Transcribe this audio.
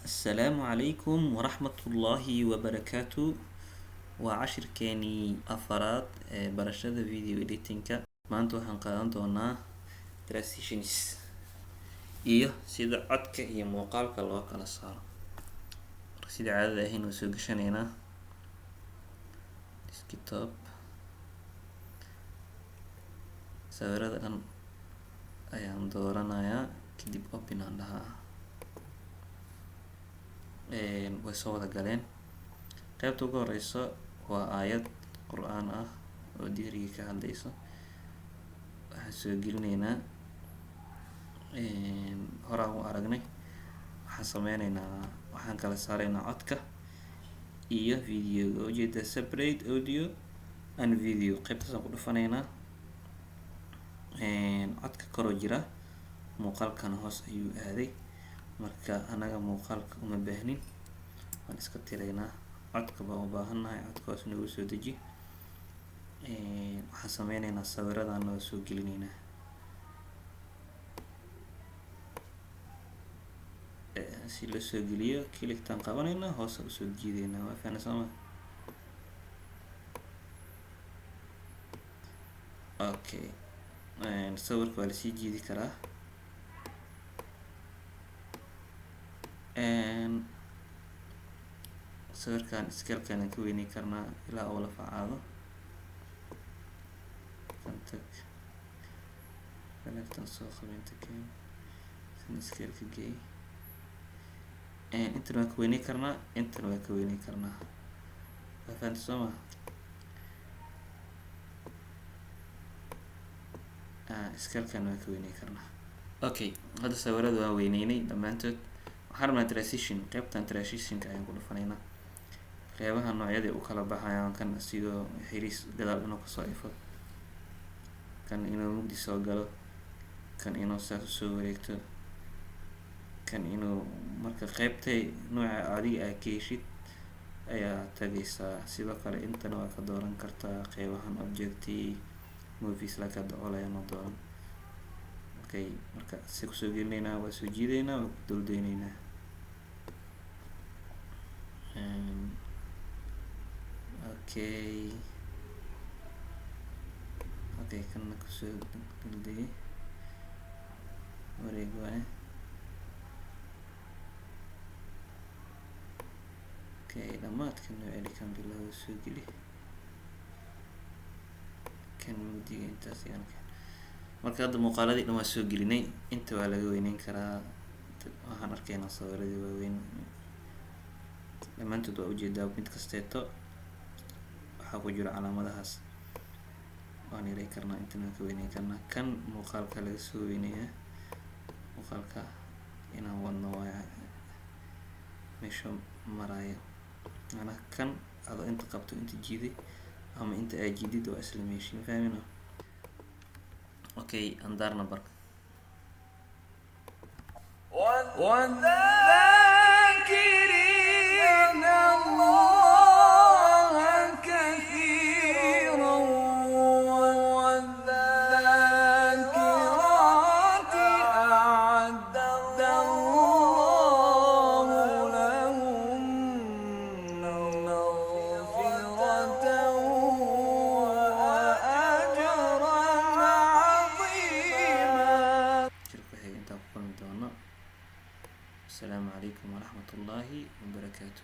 Asalaamu calaykum waraxmatullaahi wabarakaatu. Waa cashirkeenii afaraad ee barashada video editing-ka. Maanta waxaan qaadan doonaa transitions iyo sida codka iyo muuqaalka loo kala saaro. Marka sida caadada ahayn waan soo gashanaynaa desktop, sawirada dhan ayaan dooranayaa, kadib open aan dhahaa. Way soo wada galeen. Qeybta ugu horeyso waa aayad Qur-aan ah oo dikriga ka hadleyso. Waxaan soo gelinaynaa, horaan u aragnay. Waxaan sameyneynaa, waxaan kala saareynaa codka iyo videoga. Ujeeda separate audio and video, qeybtaasaan ku dhufaneynaa. Codka koroo jira, muuqaalkana hoos ayuu aaday. Marka anaga muuqaalka uma baahnin, waan iska tiraynaa. Codka baan u baahannahay, codka hoos noogu soo deji. Waxaan sameyneynaa, sawiradan waa soo gelineynaa. Si loo soo geliyo, click-taan qabaneynaa, hoos usoo jiideynaa. Waa fahne, sooma? Okay, sawirka waa lasii jiidi karaa. Sawirkan scale-kan aan ka weyneyn karnaa ilaa uu la facaado. Kan tag, falagtan soo qabo, inta keen, san scale-ka geey. Intan waan ka weyneyn karnaa, intan waan ka weyneyn karnaa. Waa fahantay, soo ma? Scale-kan waan ka weyneyn karnaa. Okay, hadda sawirada waan weyneynay dhammaantood. Waxaan rabnaa transition. Qeybtan transition-ka ayaan ku dhufaneynaa. Qeybaha noocyada u kala baxayaan: kan asigoo xiriis gadaal inuu kasoo ifo, kan inuu mugdi soo galo, kan inuu saas usoo wareegto, kan inuu. Marka qeybtay nooca adiga aa ka heshid ayaa tagaysaa. Sidoo kale intana waa ka dooran kartaa qeybahan object, movies, laakiin hadda all ayaan dooran. Okay, marka si kusoo gelinaynaa, waa soo jiideynaa, waa ku duldeyneynaa. Okay, kana kusoo duldegay, wareeg waaye. Okay, dhamaadka noo celi, kan bilowga soo geli, kan mugdiga intaas ayaan keen. Marka hadda muuqaaladii dhan waa soo gelinay. Inta waa laga weyneyn karaa. Waxaan arkaynaa sawiradii waaweyn dhammaantood. Waa ujeedaa, mid kasteeto waxaa ku jiro calaamadahaas. Waan yareyn karnaa, intana waan ka weyneyn karnaa. Kan muuqaalka laga soo weyneeyaa, muuqaalka inaan wadno waayo meesha maraayo. Macnaha kan adoo inta qabto inta jiiday ama inta aa jiidid waa isla meeshii. Ma fahmino? Okay, andaarna barka. والذاكرين الله كثيرا والذاكرات أعد الله لهم مغفرة وأجرا عظيما. Shirka xiga intaan ku kulmi doono. Asalaamu calaykum waraxmat ullaahi wabarakaatu.